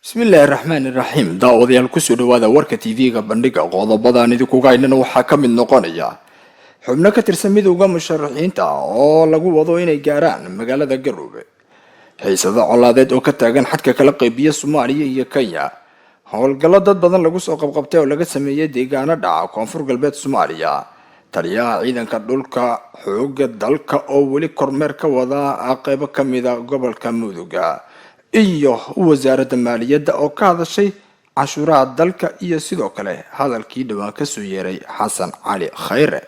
Bismillaahi raxmaani raxiim. Daawadayaal, kusoo dhawaada warka TV-ga Bandhiga. Qodobadan idinkuga haynana waxaa ka mid noqonaya xubno ka tirsan Midowda Musharaxiinta oo lagu wado inay gaaraan magaalada Garowe, xiisado colaadeed oo ka taagan xadka kala qaybiya Soomaaliya iyo Kenya, howlgallo dad badan lagu soo qabqabtay oo laga sameeyey deegaano dhaca Koonfur Galbeed Soomaaliya, taliyaha ciidanka dhulka xooga dalka oo weli kormeer ka wada qeybo kamida gobolka Muduga, iyo wasaaradda maaliyadda oo ka hadashay canshuuraha dalka, iyo sidoo kale hadalkii dhowaan kasoo yeeray Xasan Cali Khayre.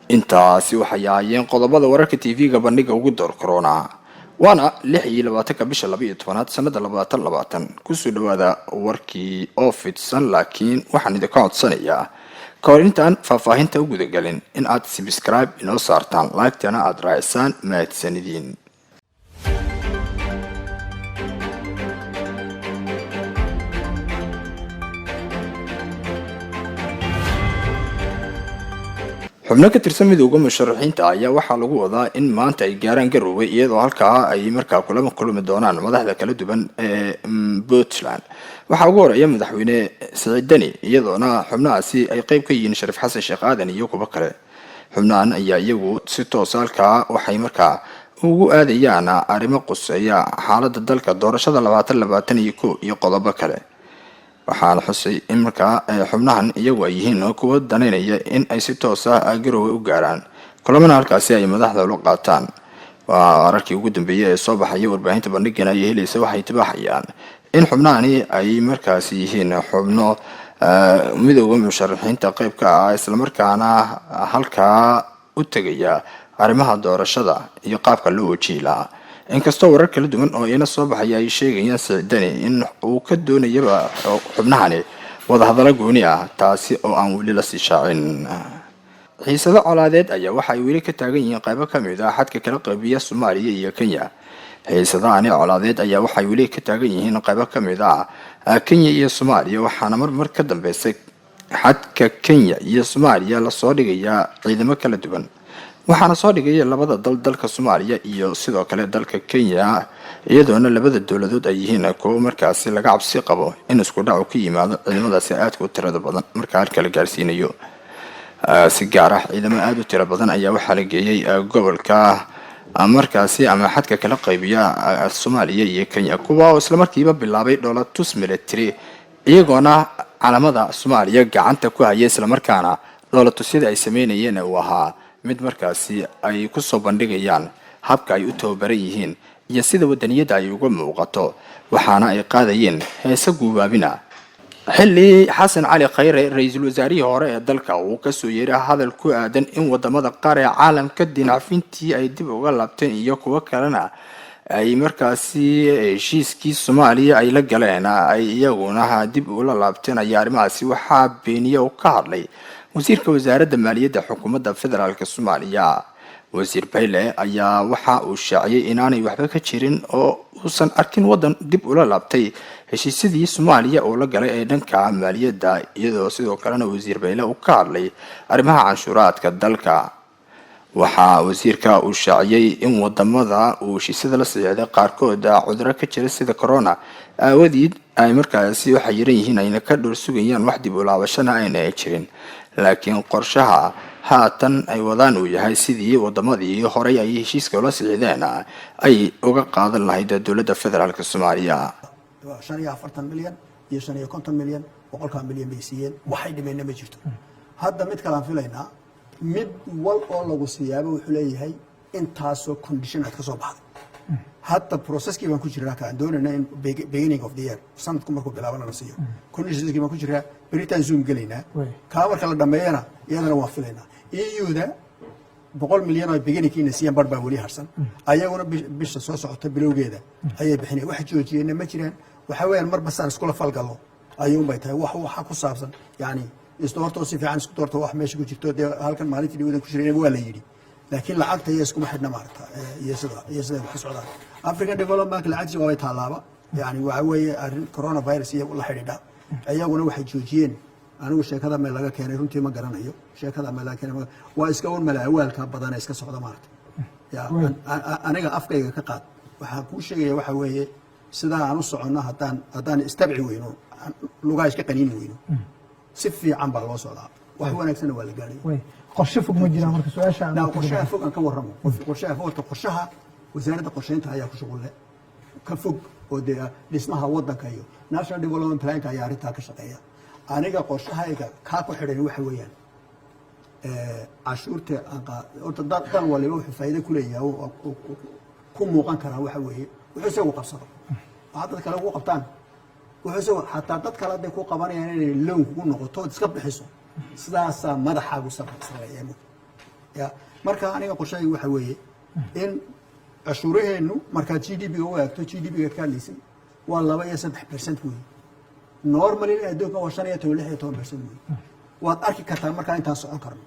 Intaasi waxay ahaayeen qodobada wararka TV-ga Bandhiga ugu door corona, waana 26-ka bisha 12aad sanada 2020. Kusoo dhawaada warkii oo fidsan, laakiin waxaan idinka codsanayaa kahor intaan faahfaahinta u gudagelin in aad subscribe inoo saartaan, like-tana aada raacisaan. Mahadsanidin. Xubno ka tirsan Midowda Musharaxiinta ayaa waxaa lagu wadaa in maanta ay gaaraan Garowe, iyadoo halkaa ay markaa kulama kulmi doonaan madaxda kala duwan ee Puntland. Waxaa ugu horeeya Madaxweyne Siciid Deni, iyadoona xubnahaasi ay qeyb ka yihiin Shariif Xasan Sheekh Aadan iyo kuwo kale. Xubnahan ayaa iyagu si toosa halkaa waxay markaa ugu aadayaan arrimo quseeya xaalada dalka, doorashada 2021 iyo qodobo kale. Waxaana xusay in markaa xubnahan iyagu ay yihiin kuwo danaynaya in ay si toos ah Garowe u gaaraan, kulamana halkaasi ay madaxda ula qaataan. Waa wararkii ugu dambeeyay ee soo baxaya. Warbaahinta Bandhigana ay helaysa waxay tibaaxayaan in xubnahani ay markaasi yihiin xubno Midowda Musharaxiinta qeyb ka ah, islamarkaana halkaa u tegaya arrimaha doorashada iyo qaabka loo wajihi lahaa, inkastoo warar kala duwan oo ina soo baxaya ay sheegayaan Siciidani in uu ka doonayaba xubnahani wadahadallo gooni ah, taasi oo aan weli lasii shaacin. Xiisado colaadeed ayaa waxa ay weli ka taagan yihiin qaybo ka mid ah xadka kala qaybiya Soomaaliya iyo Kenya. Xiisadahani colaadeed ayaa waxay weli ka taagan yihiin qaybo ka mid ah Kenya iyo Soomaaliya, waxaana marmar ka dambeysay xadka Kenya iyo Soomaaliya lasoo dhigayaa ciidamo kala duwan, waxaana soo dhigaya labada dal, dalka Soomaaliya iyo sidoo kale dalka Kenya, iyadoona labada dowladood ay yihiin kuwo markaasi laga cabsi qabo in isku dhacu ka yimaado ciidamadaasi aadka u tirada badan marka halka la gaarsiinayo. Si gaar ah, ciidamo aada u tiro badan ayaa waxaa la geeyey gobolka markaasi ama xadka kala qaybiya Soomaaliya iyo Kenya, kuwa oo islamarkiiba bilaabay dhoolatus military, iyagoona calamada Soomaaliya gacanta ku haya, islamarkaana dhoolatusyada ay sameynayeen uu ahaa mid markaasi ay kusoo bandhigayaan habka ay u tababaran yihiin iyo sida wadaniyadda ay uga muuqato, waxaana ay qaadayeen heese guubaabina. Xilli Xasan Cali Khayre, ra-iisul wasaarihii hore ee dalka, uu kasoo yeeray hadal ku aadan in wadamada qaar ee caalamka deyn cafintii ay dib uga laabteen iyo kuwo kalena ay markaasi heshiiskii Soomaaliya ay la galeen ay iyaguna dib ula laabteen, ayaa arrimahaasi waxaa beeniye oo ka hadlay wasiirka wasaaradda maaliyadda xukuumadda federaalka Soomaaliya. Wasiir Bayle ayaa waxa uu shaaciyey inaanay waxba ka jirin oo uusan arkin wadan dib ula laabtay heshiisyadii Soomaaliya oo la galay ee dhanka maaliyadda, iyadoo sidoo kalena wasiir Bayle uu ka hadlay arrimaha canshuuraadka dalka. Waxaa wasiirka uu shaaciyey in wadamada uu heshiisyada la saxiixday qaarkood cuduro ka jira sida corona aawadiid ay markaasi waxay yiran yihiin, ayna ka dhowr sugayaan, wax dib u laabashana ayna jirin, laakiin qorshaha haatan ay wadaan uu yahay sidii wadamadii horey ay heshiiska ula saxiixdeen ay uga qaadan lahayd dowladda federaalka Soomaaliya. 45 milyan iyo 55 milyan, 100-kaa milyan bay siiyeen, waxay dhimeenna ma jirto. Hadda mid kalaan filaynaa. Mid wal oo lagu siiyaaba wuxuu leeyahay intaasoo condition aad ka soo baxday. Hadda processkii baan ku jiraa, kaan doonayna in beginning of the year, sanadku markuu bilaabana, la siiyo. Conditionskii baan ku jiraa, beritaan Zoom gelaynaa. Kaa marka la dhameeyana iyadana waan filaynaa. EU-da 100 milyan oo beginningkiina siiyaan, bar baa weli harsan. Ayaguna bisha soo socota bilowgeeda ayay bixinaya. Wax joojiyeenna ma jiraan. Waxaa weeyaan, marba saan iskula falgallo ayuunbay tahay. Wax waxa ku saabsan, yani, isdoortoo si fiican isku doorto, wax meesha ku jirto dee halkan maalintii dhawadan ku jirayna waa la yidhi, laakiin lacagta iyo iskuma xidhna, maarata, iyo sida wax ku socdaan. African Development Bank lacagtiisa waabay taalaaba, yani waxa weeye arrin coronavirus iyo la xidhiidha. Iyaguna waxay joojiyeen, anigu sheekada meel laga keenay runtii ma garanayo. Sheekada meel laga keenay waa iska un malaawaalka badana iska socda, maarata. Ya, aniga afkayga ka qaad. Waxaan kuu sheegaya waxa weeye Sidaa aan u soconno, haddaan istabci weyno, aan lugaha iska qaniini weyno, si fiican baa loo socdaa, wax wanaagsanna waa la gaadhaya. Way qorshe fog ma jiraan marka su-aasha aan Naa ku qorshaha fog aan ka warramo. Qorshaha fog, horta qorshaha wasaaradda qorsheynta ayaa ku shuqul leh, ka fog oo dee dhismaha waddanka iyo national development planka ayaa arrintaa ka shaqeeya. Aniga qorshahayga kaa ku xidhan waxa weeyaan cashuurta aan horta dal waliba wuxuu faa'iido ku leeyahay oo ku muuqan karaa waxa weeye wuxuu isagu qabsado. Waxaa dad kale ugu qabtaan wuxuu isagu, xataa dad kale hadday ku qabanayaan, inay loan kugu noqoto ood iska bixiso, sidaasaa madaxaagu sarreeya ya. Marka aniga qorshahaygu waxa weeye in cashuuraheennu, markaad GDP-ga u eegto, GDP-ga ka hadlaysay waa 2 iyo 3% weeye. Normally adduunka waa 15, 16% weeye. Waad arki kartaa markaa intaan socon karno.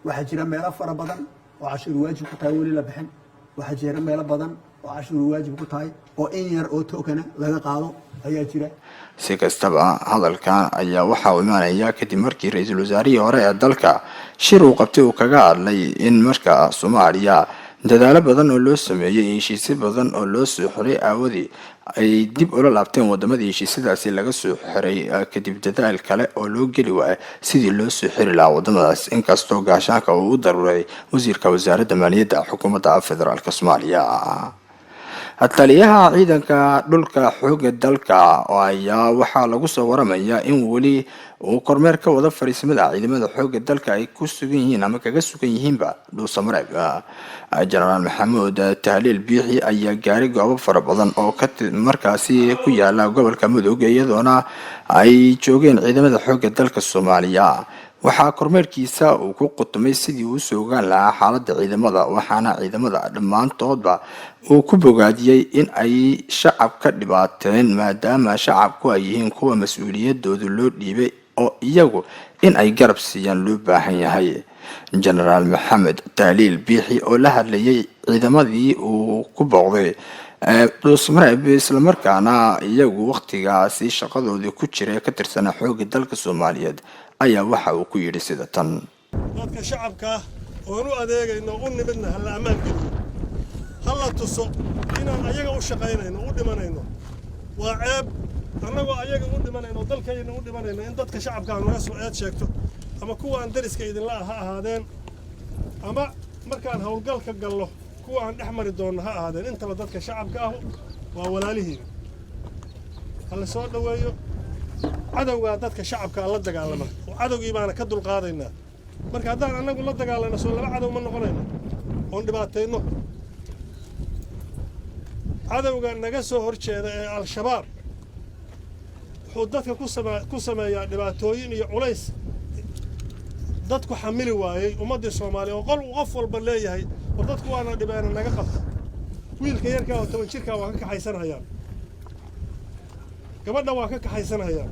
Waxaa jira meelo fara badan oo cashuur waajib ku tahay weli la bixin. Waxaa jira meelo badan oo cashuur waajib ku tahay oo in yar oo tokana laga qaado ayaa jira. Si kastaba, hadalkan ayaa waxa uu imaanaya kadib markii ra-iisul wasaarihii hore ee dalka shir uu qabtay uu kaga hadlay in markaa Soomaaliya dadaalo badan oo loo sameeyey iyo heshiisyo badan oo loo soo xiray aawadii ay dib ula laabteen wadamadii heshiisyadaasi laga soo xiray, kadib dadaal kale oo loo geli waayay sidii loo soo xiri lahaa wadamadaas, inkastoo gaashaanka uu u daruuray wasiirka wasaaradda maaliyadda xukuumadda federaalka Soomaaliya. Taliyaha ciidanka dhulka xooga dalka ayaa waxaa lagu soo waramayaa in weli uu kormeer ka wada fariisimada ciidamada xooga dalka ay ku sugan yihiin ama kaga sugan yihiinba Dhuusamareeb. Jenaraal Maxamuud Tahliil Biixi ayaa gaaray goobo fara badan oo markaasi ku yaala gobolka Mudug, iyadoona ay joogeen ciidamada xooga dalka Soomaaliya. Waxaa kormeerkiisa uu ku qutumay sidii uu usoo ogaan lahaa xaaladda ciidamada, waxaana ciidamada dhammaantoodba uu ku bogaadiyey in ay shacabka dhibaateen, maadaama shacabku ay yihiin kuwa mas-uuliyadoodu loo dhiibay oo iyagu in ay garab siiyaan loo baahan yahay. Jenaraal Maxamed Tahliil Biixi oo la hadlayay ciidamadii uu ku booqday Dhuusmareeb, islamarkaana iyagu wakhtigaasi shaqadoodii ku jira ka tirsanaa xooga dalka Soomaaliyeed, ayaa waxa uu ku yidhi sida tan: Dadka shacabka ah oon u adeegayno, u nimidna, ha la ammaan geliyo, ha la tuso inaan ayaga u shaqaynayno, u dhimanayno. Waa ceeb annagoo ayaga u dhimanayno, dalkayna u dhimanayno, in dadka shacabka naga soo eed sheegto, ama kuwaan dariska idinla ah ha ahaadeen, ama markaan howlgalka gallo kuwa aan dhex mari doonno ha ahaadeen. Intaba dadka shacabka ahu waa walaalihiina, ha la soo dhoweeyo. Cadowgaa dadka shacabkaa la dagaalama oo cadowgii baana ka dulqaadaynaa. Marka haddaan annagu la dagaalanno, soo laba cadow ma noqonayno oon dhibaatayno? Cadowga naga soo hor jeeda ee Al-Shabaab wuxuu dadka ku sameeyaa dhibaatooyin iyo culays dadku xamili waayey, ummaddii Soomaaliya oo qol qof walba leeyahay: "War dadku waana dhibeena, naga qabta." Wiilka yarkaa oo 10 jirkaa waa ka kaxaysanhayaan, gabadha waa ka kaxaysanhayaan.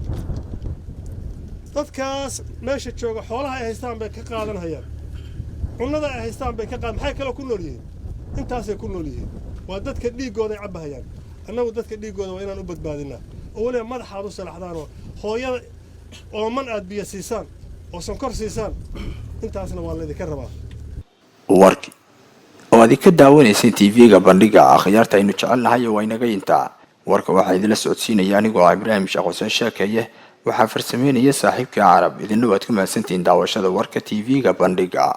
Dadkaas meesha jooga xoolaha ay haystaan bay ka qaadanhayaan, cunnada ay haystaan bay ka qaad. Maxay kaloo ku nool yihiin? Intaasay ku nool yihiin. Waa dadka dhiiggooday cabbahayaan. Annagu dadka dhiiggooda waa inaan u badbaadinaa, oo weliba madaxaad u salaxdaan, oo hooyada ooman aad biyo siisaan oo sonkor siisaan. Intaasna waa laydinka rabaa. Warki oo aad ka daawanaysay TV-ga Bandhiga, akhyaarta aynu jecelnahay, waa inaga intaa. Warka waxaa idinla socodsiinaya anigoo ah Ibraahim Sheekh Xuseen Sheekeeye, waxaa farsameynaya saaxiibkii Carab. Idinna waad ku mahadsantihiin daawashada warka TV-ga Bandhiga.